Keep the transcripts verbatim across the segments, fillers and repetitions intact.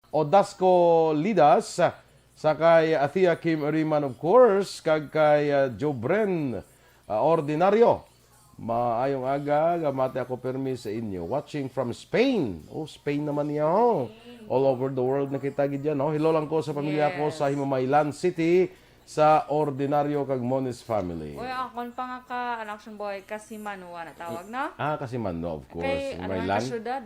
Odasco Lidas, sa kay Athea Kim Ariman, of course, kag kay, ah, Jobren, ah, Ordinario. Maayong aga, gamati ako permi sa inyo. Watching from Spain. Oh, Spain naman niya, oh. All over the world na kita gid yan, no? Hello lang ko sa pamilya ko sa Yes. Himamaylan City, sa Ordinario kag Moniz family. Uy, akon pa nga ka, ano, action boy, Kasimanwa na tawag, no? Ah, Kasimanwa, of course. Kay, ano nga Himamaylan? Ka syudad?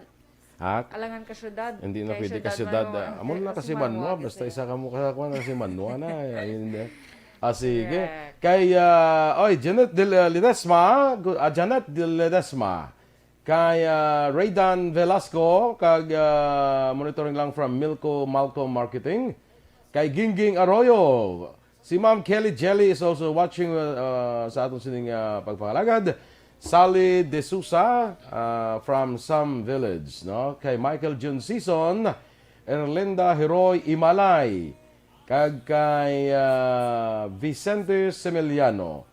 Ha? Alangan ka syudad. Hindi na Kay pwede ka syudad syudad, Manwa. ah, amo Kay na kasi Kasimanwa, Manwa, basta kasi. Isa ka mo ka, kuwan, Kasimanwa na, eh, ayun, eh. Ah, sige. Correct. Kay, ah, oy, Janet Del, ah, Ledesma, gu-, ah, Janet Del Ledesma. Kay, ah, Raydan Velasco, kag, ah, monitoring lang from Milko Malco Marketing. Kay Gingging Arroyo, si Ma'am Kelly Jelly is also watching, uh, uh, sa aton sining, uh, pagpangalagad. Sally De Sousa, uh, from Sam Village, no? Kay Michael Jun Sison, Erlinda Heroy Imalay, kag kay, uh, Vicente Semeliano.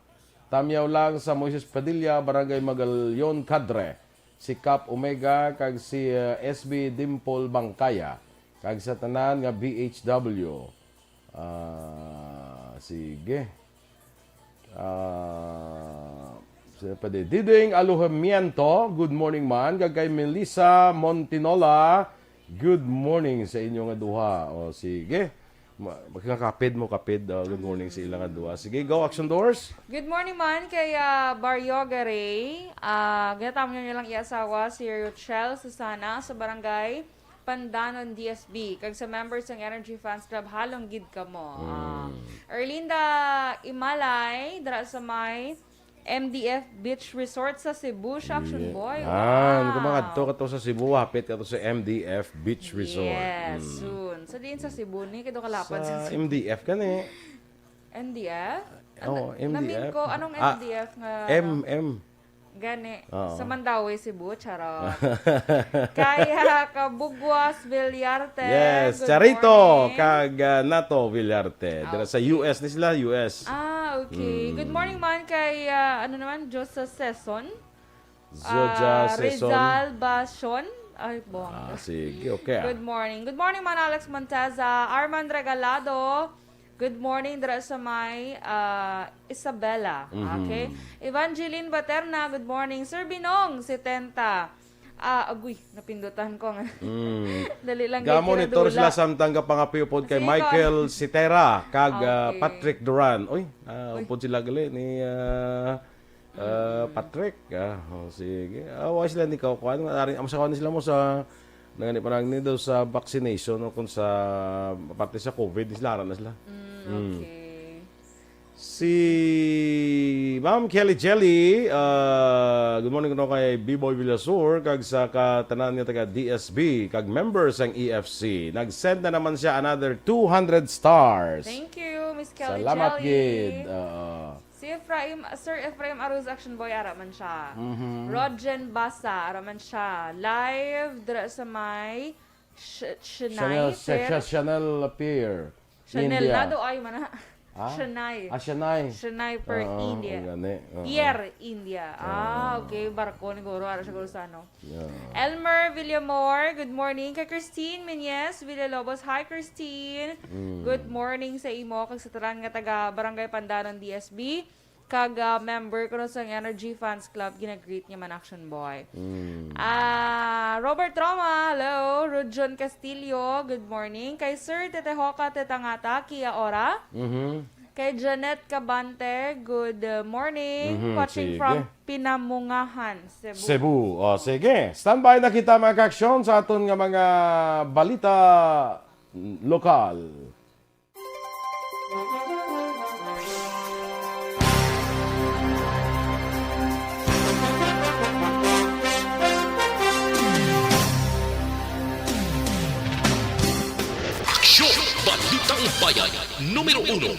Tamyaw lang sa Moises Padilla, Barangay Magallon, Cadre, si Cap Omega, kag si, uh, S B Dimple Bangkaya, kag sa tanan nga B H W. Ah, sige. Ah, sino pa di? Diding Alojamiento, good morning man. Kag kay Melissa Montinola, good morning sa inyo nga duha. O, sige. Ma-, makakapid mo, kapid. Oh, good morning sa ila nga duha. Sige, go, Action Doors. Good morning man kay, ah, Barrio Garay. Ah, ginatamo niya lang iya asawa, si Rochelle Susana, sa barangay Pandanon D S B, kag sa members sang Energy Fans Club, halong gid kamo. Ah, Mm. Erlinda Imalay, dira sa may M D F Beach Resort sa Cebu, siya, Action Yeah. Boy. Ah, Wow. kung mga adto ka to sa Cebu, hapit ka to sa M D F Beach Resort. Yes, Mm. soon. Sa diin sa Cebu ni, kay do kalapad Sa sa Cebu. M D F ka ni. M D F? Oo, Ano, M D F. Namin ko, anong Ah, M D F nga, M ano? M. Gani, Oo. Sa Mandaue, Cebu, charot. Kaya Kabugwas Villarte, Yes, good Charito, morning. kag, ah, Nato Villarte. Dira sa Okay. U S ni sila, U S. Ah, okay. Mm. Good morning man kay, ah, ano naman, Josa Seson. Joja Ah, Seson. Rizal Basion. Ay, bongga. Ah, sige, okay, ah. Good morning. Good morning man, Alex Monteza, Arman Regalado. Good morning dira sa may, ah, Isabela. Mhm. Okay. Evangeline Baterna, good morning. Sir Binong, setenta. Ah, agoy, napindutan ko nga. Mm. Dali lang Gamo kay ni Tor sila Kiradula. Samtang gapangapiupod kay Sige, Michael Kon. Sitera kag, ah, Okay. Patrick Duran. Uy, ah, Uy. upod sila gali ni, ah, ah, Mm. Patrick. Ah, oh, sige. Ah, wala sila ni Kau-, kuan, ari, ang sa kuan sila mo sa, nangani pa lang ni daw sa vaccination o kung sa parte sa COVID, sila ara na sila. Mm, Mm. okay. Si Ma'am Kelly Jelly, ah, good morning kuno kay B-Boy Villasur, kag sa katanan nga taga D S B, kag member sang E F C. Nag-send na naman siya another two hundred stars. Thank you, Miss Kelly Salamat Jelly. gid. Oo. Si Ephraim, Sir Ephraim Aruz, Action Boy, ara man siya. Mhm. Rodjen Basa, ara man siya. Live dira sa may Sh-, Chanel Chanel, Pier. Chanel, Chanel India. Nado ay man na. Ah? Chanel. Ah, Chanel. Chanel per Oo, India. ang gani. Oo. Pier India. Ah, Ah. okay. Barko ni Goro. Ara siguro sa ano. Yeah. Elmer Villamor, good morning. Kay Christine Menyes Villalobos. Hi, Christine. Mm. Good morning sa imo. Kag sa tanan nga taga Barangay Pandanon D S B. Kag, ah, member kuno sang Energy Fans Club, ginagreet niya man, Action Boy. Mm. Ah, Robert Roma, hello. Rujon Castillo, good morning. Kay Sir Tete Hoka, Teta Ngata, Kia Ora. Mhm. Kay Janet Cabante, good, uh, morning. Mhm, Watching sige. from Pinamungahan, Cebu. Cebu. O, sige. Standby na kita, mga ka-aksyon, sa aton nga mga balita lokal. Aksyon! Balitang Bayan, numero uno.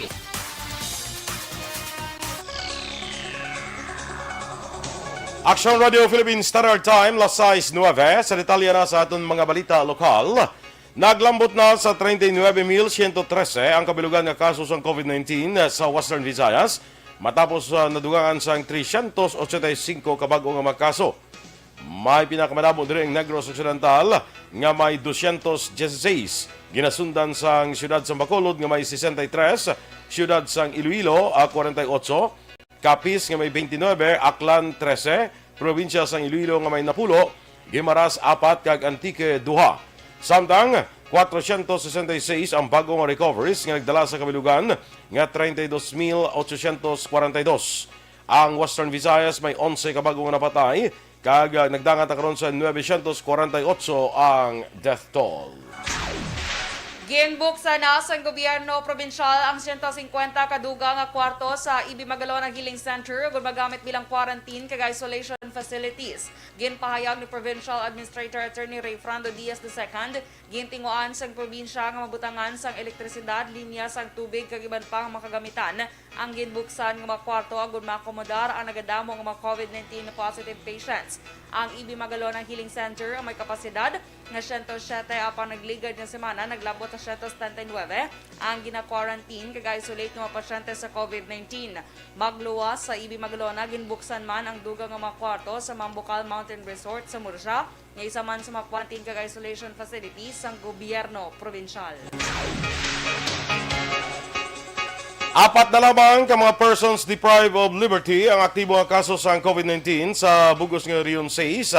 Aksyon Radio Philippine Standard Time, las sais nuebe. Sa detalye na sa aton mga balita lokal, naglambot na sa treinta y nueve mil ciento trece ang kabilugan nga kaso sang COVID nineteen sa Western Visayas, matapos, ah, nadugangan sang trescientos ochenta y cinco ka bag-o nga mga kaso. May pinakamadamo diri ang Negros Occidental nga may dosyentos dieciséis. Ginasundan sang siyudad sang Bacolod nga may sesenta y tres, siyudad sang Iloilo, ah, kwarenta y ocho, Capiz nga may twenty-nine, Aklan trese, probinsya sang Iloilo nga may napulo, Guimaras apat kag Antique duha. Samtang kwatrocientos sesenta y seis ang bag-o nga recoveries nga nagdala sa kabilugan nga treinta y dos mil ochocientos kwarenta y dos. Ang Western Visayas may onse ka bag-o nga napatay, kag, ah, nagdangat na karon sa nuebe syentos kwarenta y ocho ang death toll. Ginbuksan na sang gobyerno probinsyal ang sento singkwenta ka dugang nga kwarto sa E B Magalona Healing Center, ug magamit bilang quarantine kag isolation facilities. Ginpahayag ni Provincial Administrator Attorney Rayfrando Diaz the second, gintinguhaan sang probinsya nga mabutangan sang elektrisidad, linya sang tubig, kag iban pa nga mga kagamitan ang ginbuksan nga mga kwarto agud maakomodar ang nagadamo nga mga COVID nineteen positive patients. Ang E B Magalona Healing Center ang may kapasidad nga sento siete, apan nagligad nga semana naglabot sa sento setenta y nuebe ang gina-quarantine kag isolate nga mga pasyente sa COVID nineteen. Magluwas sa E B Magalona, ginbuksan man ang dugang nga mga kwarto sa Mambucal Mountain Resort sa Murcia, nga isa man sa mga quarantine kag isolation facilities sang gobyerno probinsyal. Apat na lamang ka mga persons deprived of liberty ang aktibo nga kaso sang COVID nineteen sa bug-os nga Rehiyon sais,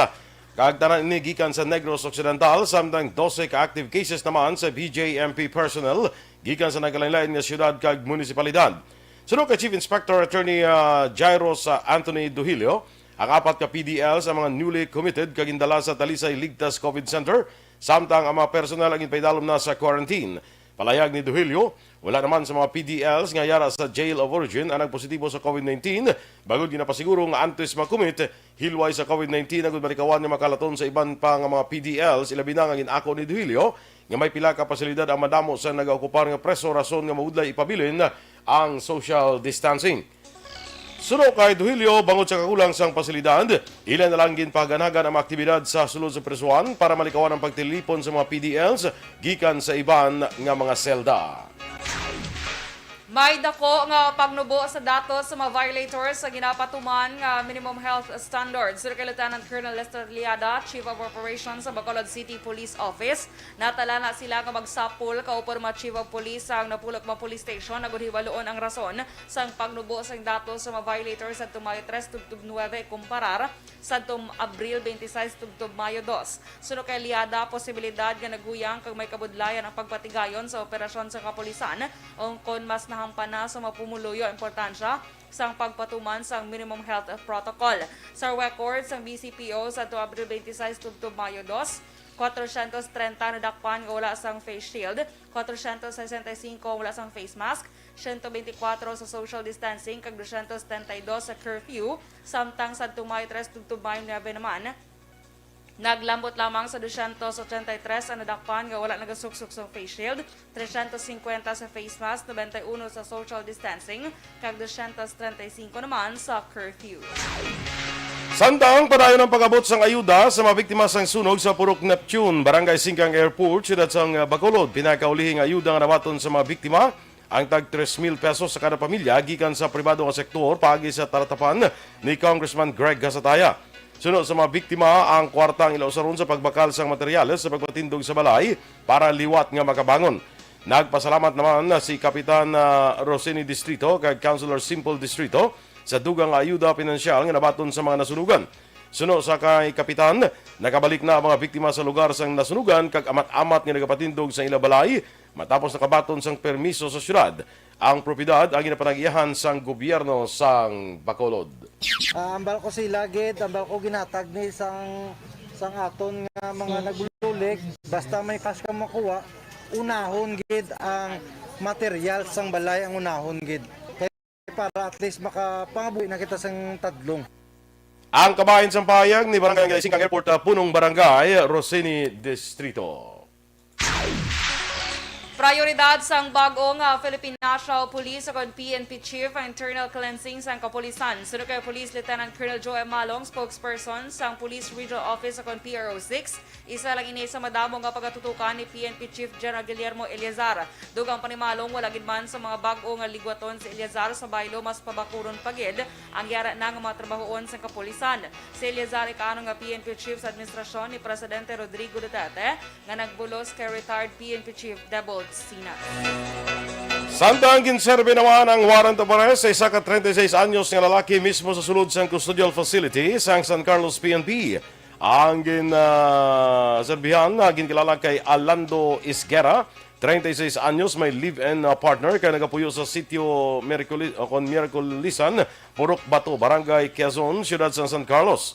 kag tanan ini gikan sa Negros Occidental, samtang dose ka active cases naman sa B J M P personnel gikan sa nagkalainlain nga siyudad kag munisipalidad. Suno kay Chief Inspector Attorney, ah, Jairo sa Anthony Duhilio, ang apat ka P D Ls ang mga newly committed kag gindala sa Talisay Ligtas COVID Center, samtang ang mga personnel ang ginpaidalom na sa quarantine. Palayag ni Duhilio, wala naman sa mga P D Ls nga yara sa jail of origin ang nagpositibo sa COVID nineteen, bangod ginapasiguro nga antes makumit hilway sa COVID nineteen agud malikawan nga makalaton sa iban pa nga mga P D Ls, ilabi na nga gin-ako ni Duhilio nga may pila ka pasilidad ang madamo sa nagaokupar nga preso rason nga mabudlay ipabilin ang social distancing. Suno kay Duhilio, bangod sa kakulang sang pasilidad, ila na lang ginpahaganagan ang mga aktibidad sa sulod sa presuhan para malikawan ang pagtilipon sa mga P D Ls gikan sa iban nga mga selda. May dako nga pagnubo sa datos sa mga violators sa ginapatuman nga minimum health standards. Suno kay Lieutenant Colonel Lester Liada, Chief of Operations sa Bacolod City Police Office, natala na sila nga magsapol kaupod mga Chief of Police sa napulo ka mga police station agud hibaluon ang rason sang pagnubo sang datos sa mga violators sa Mayo tres tubtob nuebe kumparar sa Abril twenty-six tubtob Mayo dos. Suno kay Liada, posibilidad nga naguyang kag may kabudlayan ang pagpatigayon sa operasyon sa kapulisan, kon mas nahampan na sa mga pumuluyo ang importansya sang pagpatuman sang minimum health protocol. Sa record sang B C P O sa Abril twenty-six tubtob Mayo dos, kwatrocientos treinta nadakpan nga wala sang face shield, kwatrocientos sesenta y cinco wala sang face mask, siyento beintikwatro sa social distancing, kag dosyentos setenta y dos sa curfew, samtang sa Mayo tres tubtob Mayo nuebe naman, naglambot lamang sa dosyentos ochenta y tres ang nadakpan nga wala nagasuksok sa face shield, tresyentos singkwenta sa face mask, nobenta y uno sa social distancing, kag dosyentos treinta y cinco naman sa curfew. Samtang padayon ang pag-abot sang ayuda sa mga biktima sang sunog sa Purok Neptune, Barangay Singkang Airport, siyudad sang Bacolod. Pinakaulihing ayuda nga nabaton sa mga biktima ang tag tres mil pesos sa kada pamilya gikan sa pribado nga sektor paagi sa talatapan ni Congressman Greg Gasataya. Suno sa mga biktima, ang kwarta ang ila usaron sa pagbakal sang materyales sa pagpatindog sa balay para liwat nga makabangon. Nagpasalamat naman na si Kapitan, ah, Rosini Distrito kag Councilor Simple Distrito sa dugang nga ayuda pinansyal nga nabaton sa mga nasunugan. Suno sa kay Kapitan, nakabalik na ang mga biktima sa lugar sang nasunugan kag amat-amat nga nagapatindog sa ila balay matapos nakabaton sang permiso sa syudad. Ang propiedad ang ginapanag-iyahan sang gobyerno sang Bacolod. Ah, ambal ko sila gid, ambal ko ginatag ni sang, sang aton nga mga naglulik, basta may cash ka makuha, unahon gid ang material sang balay ang unahon gid. Kay para at least makapangabuhi na kita sang tadlong. Ang kabahin sang pahayag ni Barangay Singkang Airport, ah, Punong Barangay, Rosini Distrito. Prayoridad sang bag-o nga Philippine National Police o kon P N P Chief ang internal cleansing sang kapulisan. Suno kay Police Lieutenant Colonel Joe M. Malong, spokesperson sang Police Regional Office o kon P R O six, isa lang ini sa madamo nga pagatutukan ni P N P Chief General Guillermo Eleazar. Dugang pa ni Malong, wala gid man sa mga bag-o nga ligwaton si Eleazar sa baylo mas pabakuron pa gid ang yara na nga mga trabahoon sang kapulisan. Si Eleazar ikaano nga P N P Chief sa administrasyon ni Presidente Rodrigo Duterte, nga nagbulos kay retired P N P Chief Debold Sinas. Samtang ginserbi naman ang warrant of arrest sa isa ka treinta y seis anyos nga lalaki mismo sa sulod sang custodial facility sang San Carlos P N P. Ang gin, ah, serbihan, ah, ginkilala kay Alando Isguera, treinta y seis anyos, may live-in, ah, partner kay nagapuyo sa sitio Miracle, o kon Miraculisan, Purok Bato, Barangay Quezon, Siyudad sang San Carlos.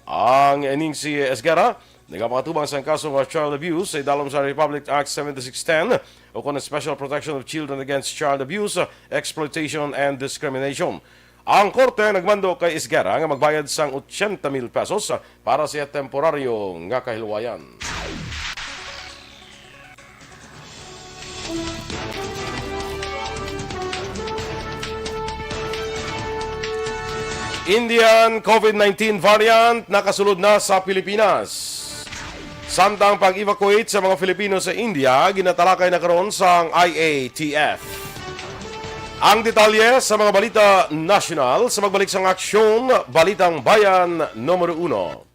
Ang ining si Esguerra nagapakatubang sang kaso nga child abuse sa idalom sa Republic Act seventy-six ten, o kon Special Protection of Children Against Child Abuse, Exploitation, and Discrimination. Ang korte nagmando kay Esguerra nga magbayad sang ochenta mil pesos para sa iya temporaryo nga kahilwayan. Indian COVID nineteen variant nakasulod na sa Pilipinas. Samtang pag-evacuate sa mga Filipino sa India ginatalakay na karon sang I A T F. Ang detalye sa mga balita nasyonal sa pagbalik sang Aksyon, Balitang Bayan numero uno.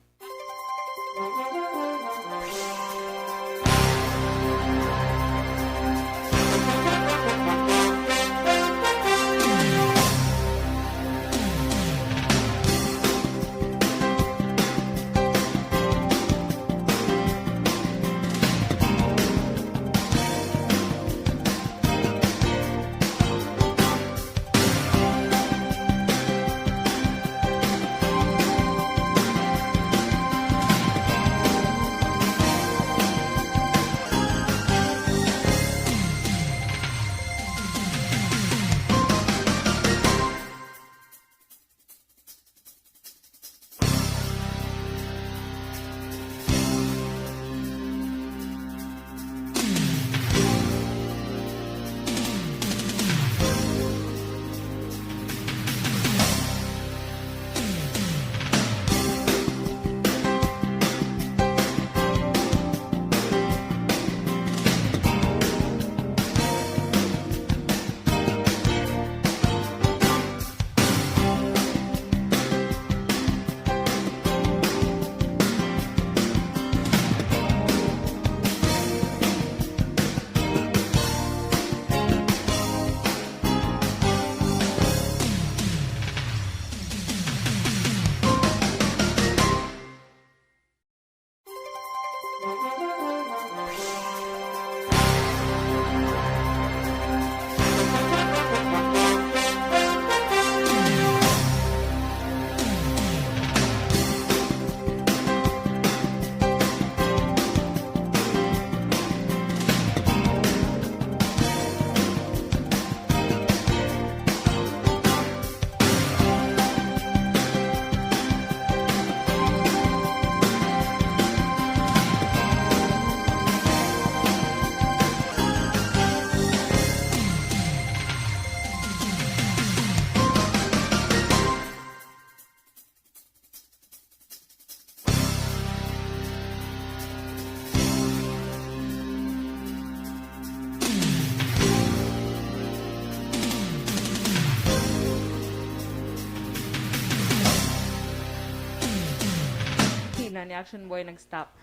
Hina ni Action Boy nag-stop.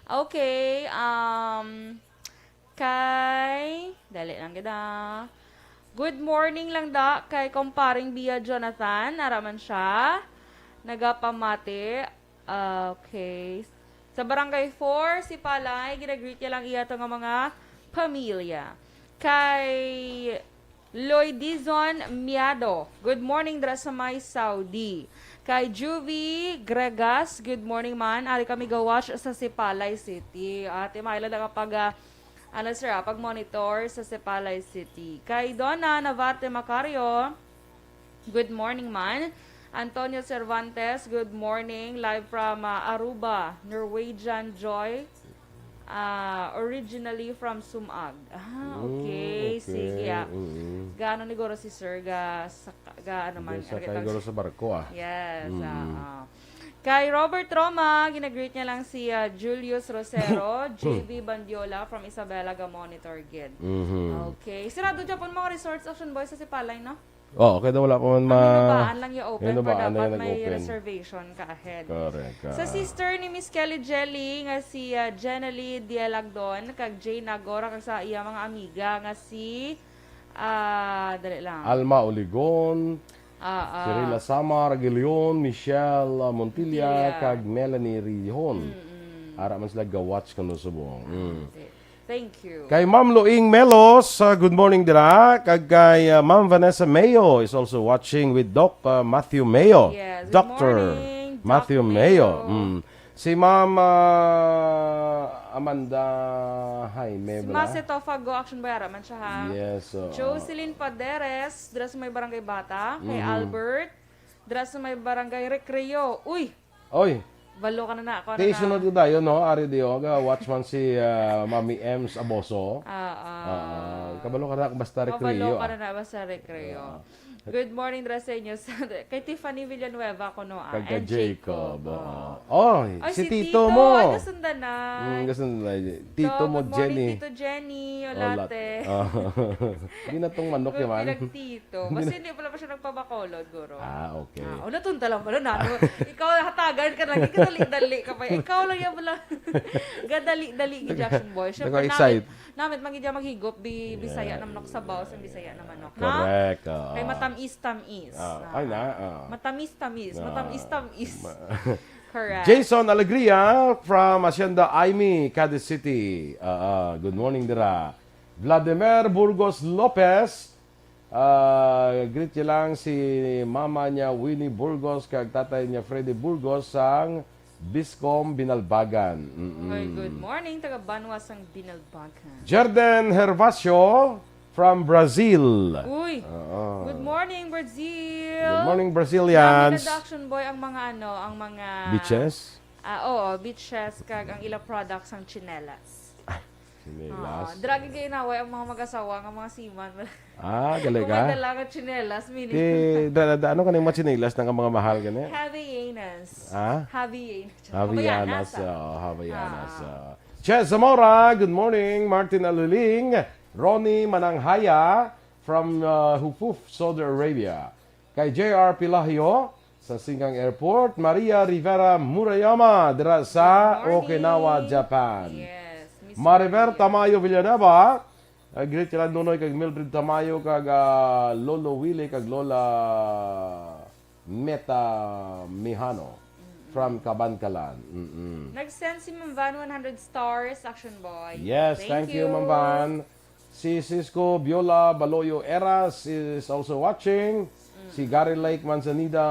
Okay, um, kay, dali lang gid, ah. Good morning lang da kay kumparing Bia Jonathan, ara man siya. Nagapamati. Okay. Sa Barangay four, Sipalay, ginagreet niya lang iya to nga mga pamilya. Kay Lloydizon Miado, good morning dira sa may Saudi. Kay Juvie Gregas, good morning man. Ari kami ga-watch sa Sipalay City. Ate Myla, nakapag, ah, ano, sir, ah, pag-monitor sa Sipalay City. Kay Donna Navarte Macario, good morning man. Antonio Cervantes, good morning. Live from, ah, Aruba, Norwegian Joy. Ah, originally from Sumag. Ah, Mm, okay. Sige, okay. ah. Mm-mm. Gaano ni guro si sir? Ga, sa, ga, ano man, Ga, sa kay guro sa barko, ah. Yes, Mm. ah, ah. Kay Robert Roma, ginagreet niya lang si, ah, Julius Rosero, J V Bandiola from Isabela, ga monitor gid. Mhm. Okay. Sirado dyan po mga resorts, Action Boys, sa Sipalay, no? Oo, kaya wala ko man Ang ma-, Hinubaan lang yung open, hinubaan pero lang dapat yung may nag-open. reservation ka ahead. Correct, Sa ah. sister ni Miss Kelly Jelly, nga si, ah, Jenely Dielagdon, kag Jay Nagora, kag sa iya mga amiga, nga si, ah, dali lang. Alma Oligon, Ah, ah. Cirila Samar Aguilion, Michelle, ah, Montilla, Montilla. kag Melanie Rihon. Mm-mm. Ara man sila ga-watch kuno subong. Mm. Okay. Thank you. Kay Ma'am Loing Melos, ah, good morning dira. Kag kay, ah, Ma'am Vanessa Mayo is also watching with Doc, ah, Matthew Mayo. Yes, good Doctor morning, Doc Matthew Mayo. Mayo. Mm. Si Ma'am, ah, Amanda Jaime, Si bala? Mase Tofago, Action Boy, ara man siya, ha? Yes, oo. Jocelyn Paderes, dira sa may Barangay Bata, kay Mhm. Albert, dira sa may Barangay Recreo. Uy! Oy! Balo ka na na, ako na Ti na. sunod ko dayon, no? Ari di, oh, ga-watch man si, ah, Mami Ems Aboso. Ah, ah. Ah, kabalo ka na, basta Kabalo Recreo, ka ah. na na, basta Recreo. Ah. Good morning, dira sa inyo. Sa, kay Tiffany Villanueva, kuno, ah, Kag kay and Jacob, Jacob, oo. ah. Oy, Ay, si si Tito Tito, mo. ay, gasundan na. Mm, gasundan na. Tito So, mo, good morning, Jenny. Tito Jenny, Olat. Olate. Ah. Di na tong manok, Good eh, man. pinagtito. Di na Basta hindi pala pa siya nagpabakolod, guro. Ah, okay. Ah, una, tunta lang pala na, no? Ikaw, hatagan ka lagi, kadali-dali ka pa. Ikaw lang yan pala. Gadali-dali, gid, Jackson Boy. Siyempre, Naka-excite. namit, namit, man gid yan maghigop, bi-, Bisaya Yeah. naman ako sa bawas, ang Bisaya naman ako. Ha? Correct, oo. Kay matamis-tamis. Ah, Ah. ay na, ah. Matamis-tamis, Ah, matamis-tamis. ma- Correct. Jason Alegria from Hacienda Aimee, Cadiz City. Ah, ah, good morning dira. Vladimir Burgos Lopez, ah, greet niya lang si mama niya Winnie Burgos kag tatay niya Freddy Burgos sang Biscom Binalbagan. Mm-mm. Ay, good morning, taga Banwa sang Binalbagan. Jerden Hervacio from Brazil. Uy. Oo. Good morning, Brazil. Good morning, Brazilians. Gamit na Action Boy ang mga ano, ang mga Beaches? Ah, oo, beaches kag ang ila products ang tsinelas. Tsinelas. Ah, dragi kay inaway ang mga mag-asawa nga mga seaman. Ah, gali Kung ka? may dala nga tsinelas, mini. Ti, da, da, da, ano ka ning mga tsinelas na nga mga mahal gani? Havaianas. Ah? Havaianas. Havaianas, Havaianas, ah. oh, Havaianas, Ah. ah. Che Zamora, good morning. Martin Aluling, Ronnie Mananghaya from, ah, Hufuf, Saudi Arabia. Kay J R Pilahio sa Singkang Airport, Maria Rivera Murayama dira sa Good morning. Okinawa, Japan. Yes, Miss Mariver Maria. Tamayo Villanueva, ah, greet kila Nonoy kag Mildred Tamayo kag, ah, Lolo Willie kag Lola Meta Mijano Mm-mm. from Kabankalan. Mm-mm. Nag-send si Ma'am Van one hundred stars, Action Boy. Yes, Thank thank you, you. Ma'am Van. Si Cisco Biola Baloyo Eras is also watching. Mm. Si Gary Lake Manzanida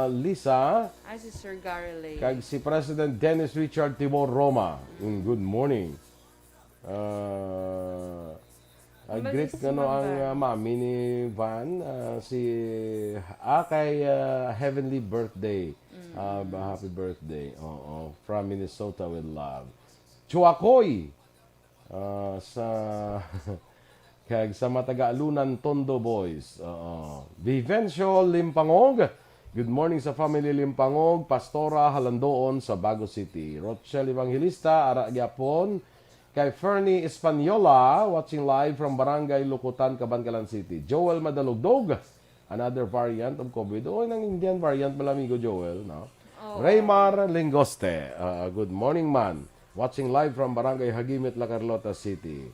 Lisa. Ay, si Sir Gary Lake. Kag si President Dennis Richard Tibor Roma. Mm, good morning. Ah, ah, Ano ba greet si kano Ma'am ang, Van? ah, mami ni Van, ah, si, ah, kay, ah, Heavenly Birthday. Mm. Ah, ba, happy birthday. Oo, from Minnesota with love. Chuakoy! Ah, sa, kag sa Matagalunan Tondo Boys. Oo. Vivencio Limpangog. Good morning sa family Limpangog, Pastora Halandoon sa Bago City. Rochelle Evangelista, ara gyapon. Kay Fernie Española, watching live from Barangay Lukutan, Kabankalan City. Joel Madalugdog, another variant of COVID. Oy, nang Indian variant pala, amigo Joel, no? Oo. Raymar Lingoste, ah, good morning, man. Watching live from Barangay Hagimit, La Carlota City.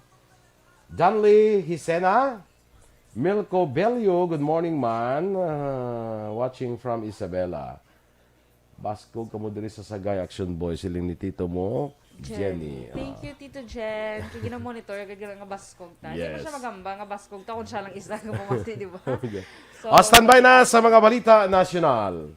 Danley Hisena, Milko Bello, good morning, man. Ah, watching from Isabela. Baskog kamo diri sa Sagay, Action Boy, siling ni Tito mo, Jenny. Jenny. Thank Ah. you, Tito Jen. Kay gina-monitor, kay gina nga baskog ta. Hindi pa Yes. siya magamba nga baskog ta kung siya lang isa nga pumati, di ba? Okay. So, O, standby na sa mga balita nasyonal.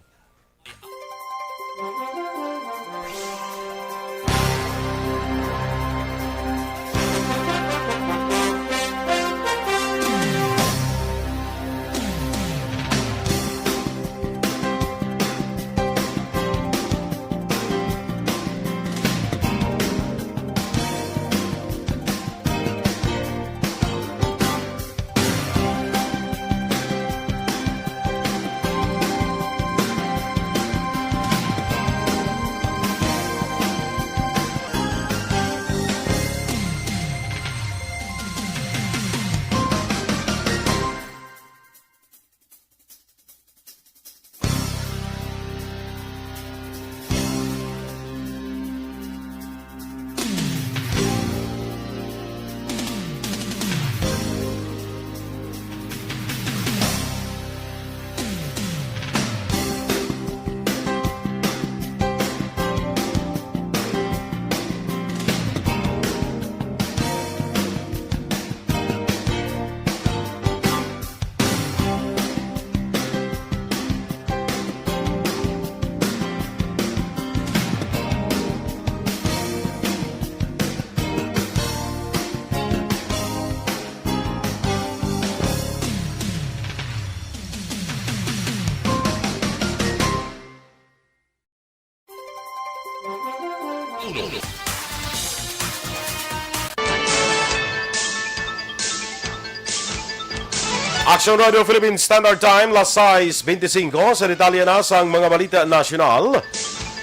Action Radio Philippine Standard Time, las sais bente singko. Sa detalye na sang mga balita nasyonal,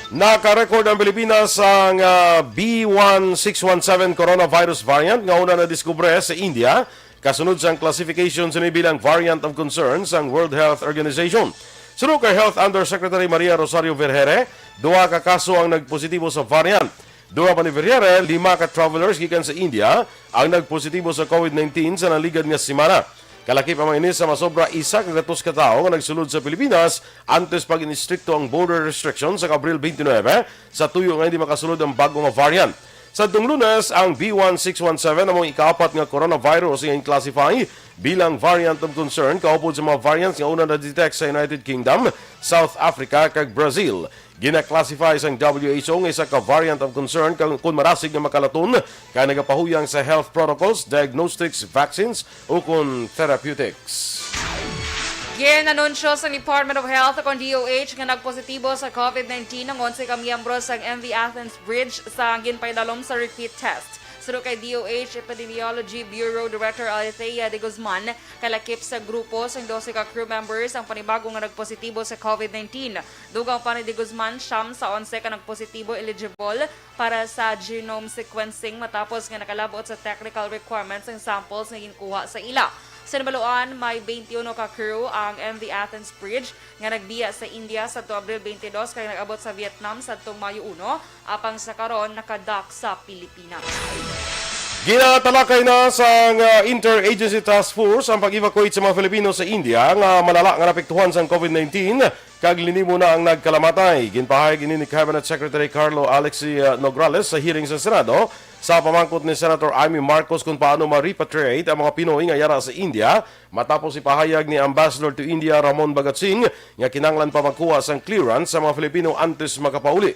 naka-record ang Pilipinas sang, ah, B one six one seven coronavirus variant nga una nadiskubre sa India, kasunod sang classification sini bilang variant of concern sang World Health Organization. Suno kay Health Undersecretary Maria Rosario Vergeire, duha ka kaso ang nagpositibo sa variant. Duha pa ni Vergeire, lima ka travelers gikan sa India ang nagpositibo sa COVID nineteen sa naligad nga semana. Kalakip ang ini sa masobra isa ka gatos ka tawo nga nagsulod sa Pilipinas antes pag-inistrikto ang border restrictions sa Abril twenty-nine, sa tuyo nga hindi makasulod ang bago nga variant. Sa Lunes, ang B one six one seven amo ang ikaapat nga coronavirus nga in-classify bilang variant of concern kaupod sa mga variants nga una na-detect sa United Kingdom, South Africa, kag Brazil. Gina-classify sang W H O nga isa ka variant of concern kang, kun marasig nga makalaton kay nagapahuyang sa health protocols, diagnostics, vaccines, o kun therapeutics. Gin-anunsyo sang Department of Health o kon D O H nga nagpositibo sa COVID nineteen ang onse ka miyembro sang M V Athens Bridge sa ginpaidalom sa repeat test. Suno kay D O H Epidemiology Bureau Director Althea de Guzman, kalakip sa grupo sang dose ka crew members ang panibago nga nagpositibo sa COVID nineteen. Dugang pa ni de Guzman, siyam sa onse ka nagpositibo eligible para sa genome sequencing matapos nga nakalabot sa technical requirements ang samples nga ginkuha sa ila. Sa nabaluan, may twenty-uno ka crew ang M V Athens Bridge nga nagbiya sa India sadto Abril twenty-dos kag nag-abot sa Vietnam sadtong Mayo uno, apang sa karon naka-dock sa Pilipinas. Ginatalakay na sang, ah, Interagency Task Force ang pag-evacuate sa mga Filipino sa India nga malala nga naapektuhan sang COVID nineteen, kag linimo na ang nagkalamatay. Ginpahayag ini ni Cabinet Secretary Carlo Alexy, ah, Nograles sa hearing sa Senado sa pamangkot ni Senator Imee Marcos kung paano ma-repatriate ang mga Pinoy nga yara sa India, matapos ipahayag ni Ambassador to India Ramon Bagatsing nga kinahanglan pa magkuha sang clearance sa mga Filipino antes makapauli.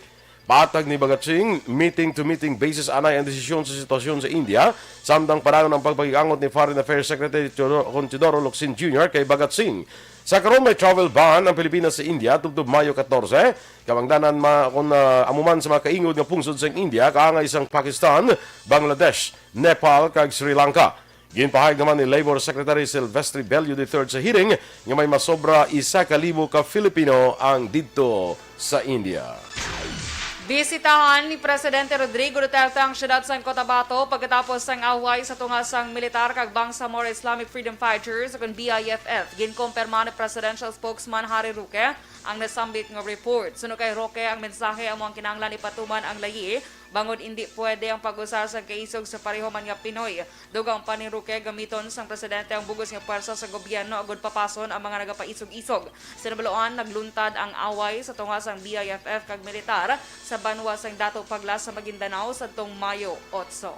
Patag ni Bagatsing, meeting-to-meeting basis anay ang desisyon sa sitwasyon sa India, samtang padayon ang pagpakig-angot ni Foreign Affairs Secretary Teodoro, kon Teodoro Locsin Junior kay Bagatsing. Sa karon, may travel ban ang Pilipinas sa India tubtob Mayo katorse, kabangdanan ma-, kon, ah, amo man sa mga kaingod nga pungsod sang India, kaangay sang Pakistan, Bangladesh, Nepal, kag Sri Lanka. Ginpahayag naman ni Labor Secretary Silvestre Bello the third sa hearing nga may masobra isa ka libo ka Filipino ang didto sa India. Bisitahan ni Presidente Rodrigo Duterte ang siyudad sang Cotabato pagkatapos sang away sa tunga sang militar kag Bangsamoro Islamic Freedom Fighters, kon B I F F. Ginkumpirma ni Presidential Spokesman Harry Roque ang nasambit nga report. Suno kay Roque, ang mensahe amo ang kinahanglan ipatuman ang layi, bangod indi pwede ang pag-usar sang kaisog sa pareho man nga Pinoy. Dugang pa ni Roque, gamiton sang presidente ang bug-os nga pwersa sa gobyerno agud papason ang mga nagapaisog-isog. Sa nabaluan, nagluntad ang away sa tunga sang B I F F kag militar sa banwa sang Dato Paglas sa Maguindanao sadtong Mayo otso.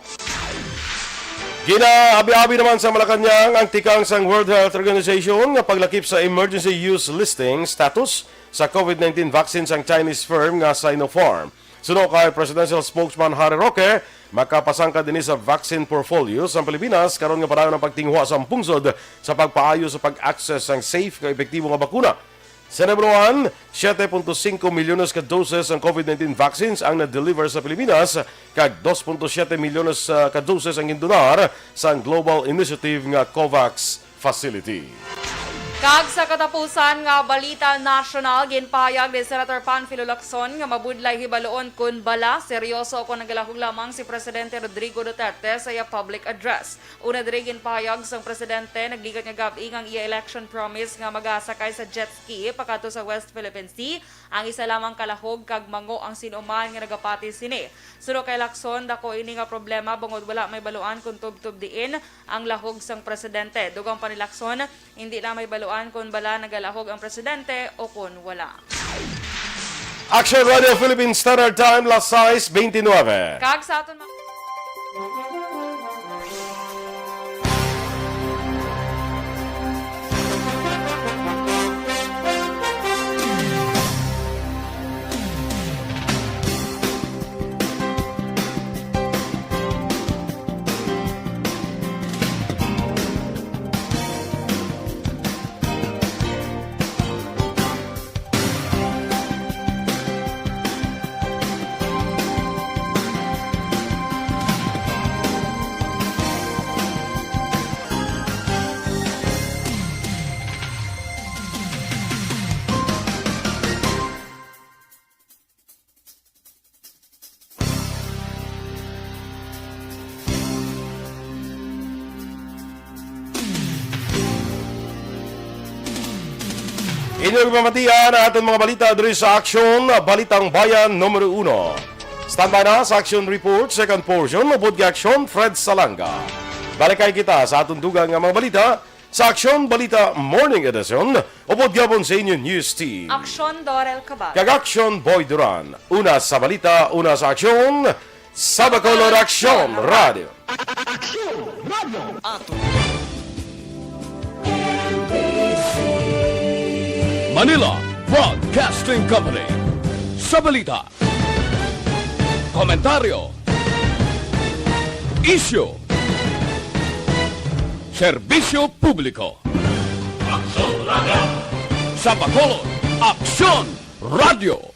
Ginaabi-abi naman sa Malacañang ang tikang sang World Health Organization nga paglakip sa emergency use listing status sa COVID nineteen vaccine sang Chinese firm nga Sinopharm. Suno kay Presidential Spokesman Harry Roque, makapasangkad ini sa vaccine portfolio sang Pilipinas karon nga padayon ang pagtinguha sa pungsod sa pagpaayo sa pag-access sang safe kag epektibo nga bakuna. Sa nabaluan, siete punto singko milyones ka doses ang COVID nineteen vaccines ang na-deliver sa Pilipinas, kag dos punto siete milyones, ah, ka doses ang gindonar sang global initiative nga COVAX facility. Kag sa katapusan nga balita nasyonal, ginpahayag ni Senator Panfilo Lacson nga mabudlay hibaluon kon bala, seryoso, kon nagalahog lamang si Presidente Rodrigo Duterte sa iya public address. Una diri, ginpahayag sang presidente, nagligat nga gab-i nga ang iya election promise nga magasakay sa jet ski pakadto sa West Philippine Sea ang isa lamang ka lahog kag mango ang sin-o man nga nagapati sini. Suno kay Lacson, dako ini nga problema bangod wala mahibaluan kon tubtob diin ang lahog sang presidente. Dugang pa ni Lacson, hindi na mahibaluan kon bala nagalahog ang presidente o kon wala. Action Radio Philippine Standard Time, las sais bente nuebe. Kag sa aton mga Inyong ipamatian ang aton mga balita diri sa Aksyon, Balitang Bayan numero uno. Standby na sa Aksyon Report, second portion, upod kay Aksyon Fred Salanga. Balikay kita sa aton dugang nga mga balita sa Aksyon Balita Morning Edition, upod gihapon sa inyo News Team. Aksyon Dorel Cabal. Kag Aksyon Boy Duran. Una sa balita, una sa aksyon, sa Bacolod Aksyon Radio. Aksyon Radio. Manila Broadcasting Company. Sa balita, komentaryo, isyu, serbisyo publiko. Aksyon Radio. Sa Bacolod, Aksyon Radio.